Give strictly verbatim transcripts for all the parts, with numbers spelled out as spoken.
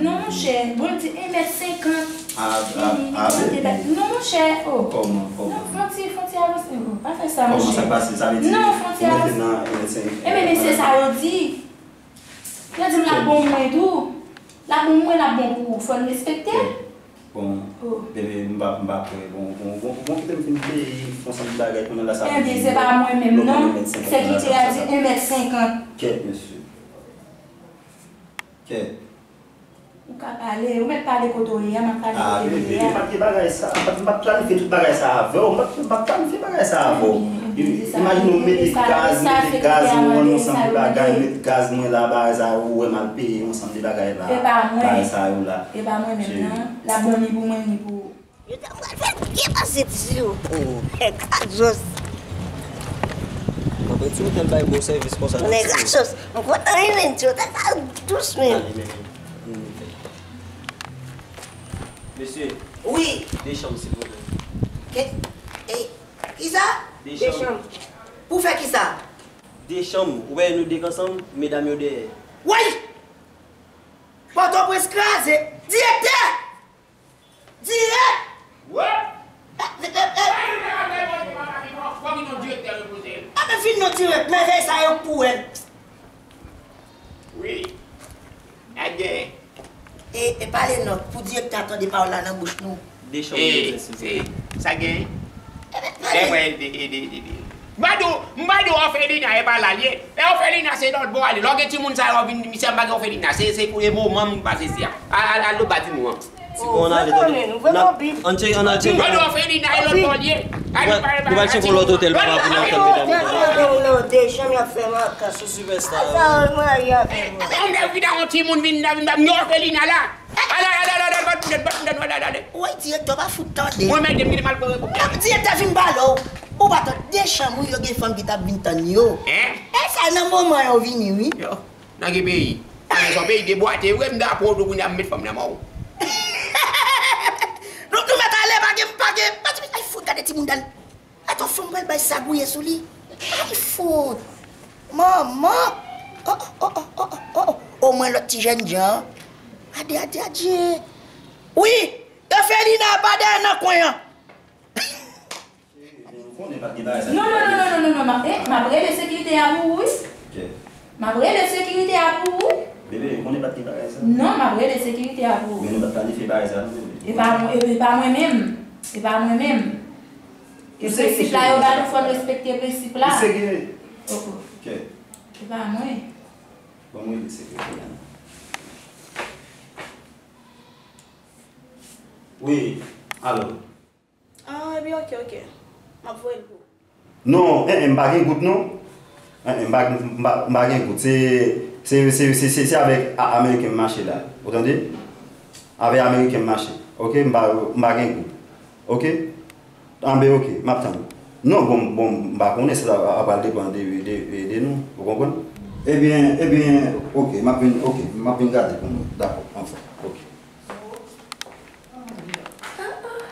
Non, monchè, bon, l di en mèt senkant. A, a, a, bebe. Non, monchè, oh. Kòman, kòman? Non, fon ti, fon ti avanse. Oh, pa fè sa, monchè. Kòman sa pase? Sa vle di, non, fon ti avanse. Nan en mèt senkant. Ebyen, men se sa yo di. Yo di m l ap bon mwen tou. L ap bon mwen, l ap bon pou ou. Fò n respekte. Bon, bebe, m pa, m pa kwè. Bon, bon, bon, bon, kite m fin peye, fon sanm bagay, kounye a la sa vle di. Ebyen, se pa mwen menm, non. Sekirite a di en mèt senkant. Kèt, mesye. Kèt. Ou ka pale, ou mèt pale kote w ye a, m ap pale kote m ye a. Ah, bebe, m pa t gen bagay sa, m pa t, m pa t planifye tout bagay sa avè w, m pa t, m pa t planifye bagay sa avè w. Imajine w mete gaz, mete gaz, nou wè yon sanm de bagay, mete gaz mwen la, bagay sa yo, ou wè m al peye yon sanm de bagay la, bagay sa yo la. E pa mwen menm, non. L ap bon ni pou mwen, ni pou ou. Yo ta pral fè byen pase ti yo. Oh, nèg Gajos. Mwen, ti yo tèl bay bon sèvis konsa. Nèg Gajos, m kontan wi, men ti yo tèl sa dous menm. Ale, men, men. Mesye. Wi. De chanm, silvouplè. Ke, e, kisa? De chanm. Pou fè kisa? De chanm. Ou wè nou de k ansanm, medam yo dèyè. Woy! Pòtoprens kraze. Direktè! Dirèk! Wè! Fò ki non direktè repoze l. A men fin non dirèk, mèvèy sa yo pou wè l. Wi. Nèg genyen. E, e pale non, pou direktè a tande pawòl la nan bouch nou. De chanm, e, silvouplè. Sa genyen? Ebyen, pale. Lè mwen ede, ede, ede. M pa di w, m pa di w òfelina e pa la l ye. E òfelina se lòt bò ale. Lè w gen timoun sa yo vin di misye m pa gen òfelina. Se, se pou e moman m pase isi a. Al, al, al lòt ba timoun an. Ti bon, ann ale, tande. Ann tcheke, ann al tcheke. Mande w fè li nan lòt bò l ye. Nou pral tcheke yon lòt otèl, papa, pou nou antann medam yo. Dejan y ap fè makak. Sou Silvèsta. Sa w marye avè mwen. Yon nèg vin ak yon timoun vin nan, vin nan, yon òfelina la. Ala, ala, ala, ala, bat mouda, bat mouda, ala, ala. Woy, direktè pa fout tande. Mwen menm, m kite m al pran repo. Direktè vin pale w. Ou pa tande, de chanm wi, yo gen fanm ki t ap vin tann yo. Hein? E sa nan moman yo vini wi. Yo. Nan ki peyi? Sa se yon peyi debwate vre, m ta pran w tou kounye a m met fanm nan men w. Nou, nou mèt ale, pa gen, pa gen, pa gen, ay fout, gade timoun dan. Atò fanm pral bay sa gouye sou li. Ay fout. Manman. Oh, oh, oh. Omwen lòt ti jènjan. Ade, ade, ade. Wi, Evelina pa dèyè nan kwen an. Non, non, non, non, non, non, non, m ap, eh, m ap rele sekirite a pou ou, wi. Ok. M ap rele sekirite a pou ou. Bebe, ou konnen pa t gen bagay sa? Non, m ap rele sekirite a pou ou. Men nou pa t planifye bagay sa, non, bebe. E pa mwen, e, e pa mwen menm. E pa mwen menm. E prensip la, yo ba nou fò n respekte prensip la. Ou serye? Ok. E pa mwen. Ban mwen rele sekirite a. Wi, alo. Ah, ebyen, ok, ok. M ap voye l pou ou. Non, en, en, m pa gen goud, non. En, en, m pa, m pa, m pa gen goud. Se, se, se, se, se, se avèk a-, Ameriken m mache la. Ou tande? Avèk Ameriken m mache. Ok? M pa, m pa gen goud. Ok? Anben, ok. M ap tann ou. Non, bon, bon, m pa konnen, sa va, va pral depann de, de, de, de nou. Ou konprann? Ebyen, ebyen, ok. M ap vin, ok. M ap vin gade pou mwen. Dakò, anfòm. Ok. Ah, ah.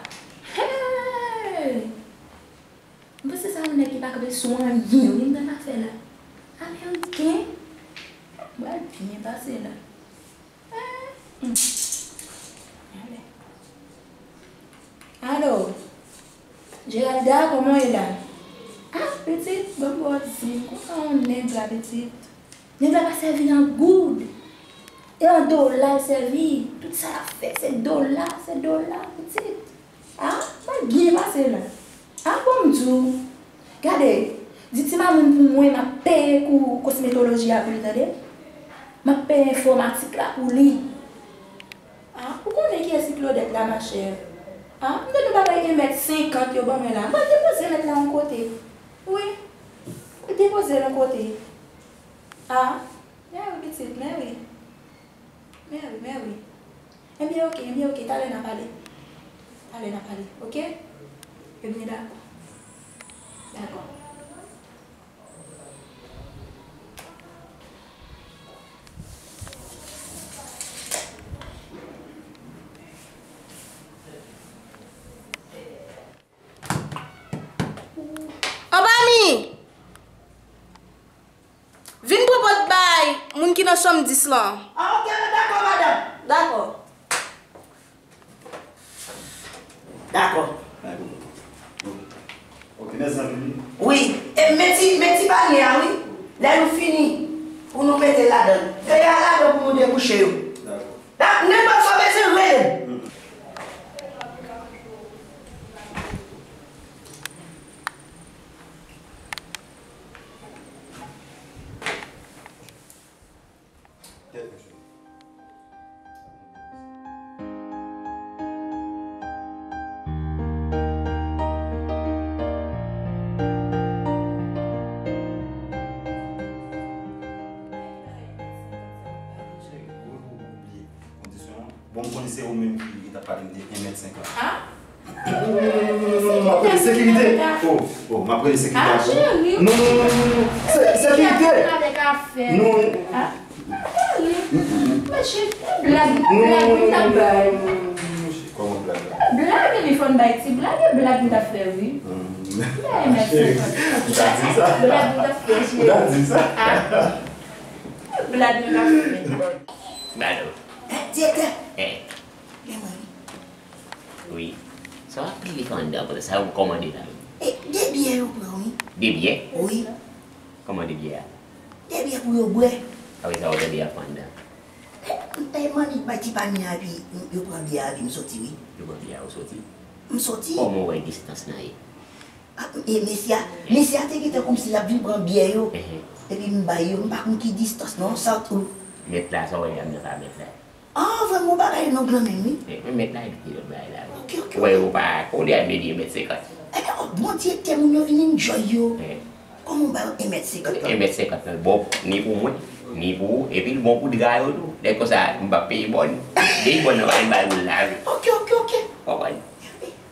Hey! M panse sa yon nèg ki pa kanpe sou anyen, wi, m nan afè la. Ameriken. M pral byen pase la. Eh, hmm. Ale. Alo. Geralda, kòman w ye la? Ah, pitit, ban m ba w di, konsa yon nèg la, pitit. Nèg la pa sèvi an goud. E an dola l sèvi. Tout sa l ap fè, se dola, se dola, pitit. Ah, m ap byen pase la. Ah, bon, m di w. Gade, di ti mamoun pou mwen, m ap peye kou kosmetoloji a pou li, tande? M ap peye enfòmatik la pou li. Ah, ou konnen kiyès ki Claudette la, machè? Ah, m tande bagay en mèt senkant yo ban mwen la. M pral depoze mèt la yon kote. Wi. M pral depoze l yon kote. Ah, mèwi pitit, mèwi. Mèwi, mèwi. Ebyen, ok, ebyen, ok, talè n a pale. Talè n a pale, ok? Ebyen, dakò. Dakò. Anba mi! Vin pran pòt bay moun ki nan chanm dis lan. Ah, ok, dakò, madanm. Dakò. Dakò. Ok, mèsi anpil. Wi, e men ti, men ti panye a, wi. Lè nou fini, pou nou mete l ladan. Veye a ladan pou nou debouche yo. Dakò. Nenpòt sa w bezwen, rele m. Bon, m konnen se ou menm ki t ap pale m de en mèt senkant. Ah? Non, non, non, non, non, non, m ap rele sekirite. Oh, oh, m ap rele sekirite. Ah, cheri. Non, non, non, non, non, non. Se, sekirite. Avèk afè. Non. Ah, cheri. Mesye, blag, blag, blag, blag. Kòman blag la? Blag, li fò n bay ti blag, e blag m t ap fè, wi. Hmm. Blag m t ap fè, cheri. Ou ta di sa? Blag m t ap fè, cheri. Ou ta di sa? Ah. Blag m t ap fè. Balo. Eh, direktè. Eh. Men mwen. Wi. Sa w ap pile anndan konsa, sa yo kòmande la menm? E, de byè yo pran, wi. De byè? Wi. Kòman de byè a? De byè pou yo bwè. Apre sa, w ap tande y ap pran anndan. E, e, mwen annik bay ti panye a, epi yo pran byè a, epi m soti, wi. Yo pran byè a, ou soti? M soti. Kòman w wè distans lan ye? Ah, e, mesye a, mesye a te gentan kòmsi l ap vin pran byè yo. Ehe. Epi m bay yo, m pa konn ki distans non, sa tou. Mèt la, sa w wè a, m nan pa mèt la. Ah, vrèman, w bagay long lan menm, wi. Eh, men mèt la evite lòt bagay la, wi. Ok, ok, ok. Wè, yo pa kole a, men li mèt senkant. Ebyen, oh, bon, direktè, moun yo vin enjoy yo. Eh. Kòman w ba yo en mèt senkant lan? En mèt senkant lan, bon, ni pou mwen, ni pou ou, epi l bon pou dra yo tou. Lè konsa, m p ap peye bòn. Depi bòn nan pa vin bay moun lave. Ok, ok, ok. Konprann?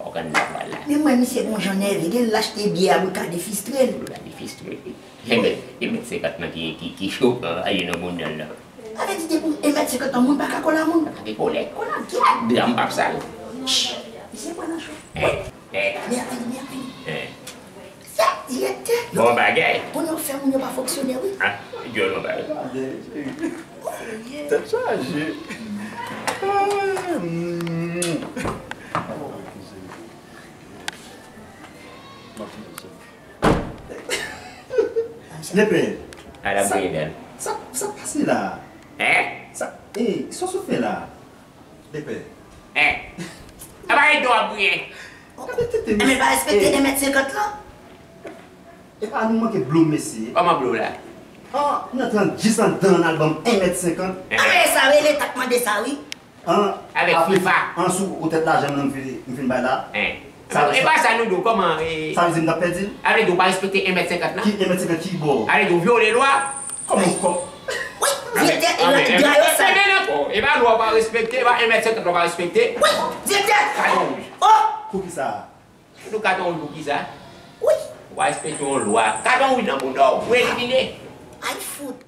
Ok, n ap pral la. Men mwen, misye gon jan nève, gen lè l achte byè a pou l ka defistre l. Pou l ka defistre l. En mèt, en mèt senkant lan ki, ki, ki chokan, aye nan moun nan la. Sa vle di depi en mèt senkant an, moun pa ka kole a moun. Pa ka kole. Kole a gyèt. Dra m p ap sal. Ch, misye pran nan cho. Eh, eh. Mè a vini, mè a vini. Eh. Sa, direktè. Bon bagay. Kounye a w fè moun yo pa fonksyone, wi. Ah, dyòl mwen ba yo. Tèt chaje. Ah, mm. Lepè. Ala sa, bouye bèl. Sa, sa pase la? Hein? Sa, eh, sa w fè la? Lepè. Hein? Apa e do a bouye? Gade tete, men pa respekte en mèt senkant lan. E pa nou manke blo, mesye. Kòman blo la? An, m nan trant jis anndan an, al ban m en mèt senkant. Hein? Apa e sa rele t ap mande sa, wi. An, avèk apre FIFA. An, sou ou tèt lajan m nan m fin, m fin bay la. Hein. Sa, e pa sa nou di w, kòman, e? Sa vle di m t ap pèdi l? Sa vle di w pa respekte en mèt senkant lan? Ki en mèt senkant ki bò? Sa vle di w vyole lwa? Kòman, kòman? Wi, direktè, e la, dra yo sal. E pa lwa w pa respekte, e pa en mèt senkant la w pa respekte. Wi, direktè. Katon wouj. Oh! Poukisa? Nou katon wouj poukisa? Wi. Ou pa respekte yon lwa. Katon wouj nan bouda w, ou elimine. Ay fout.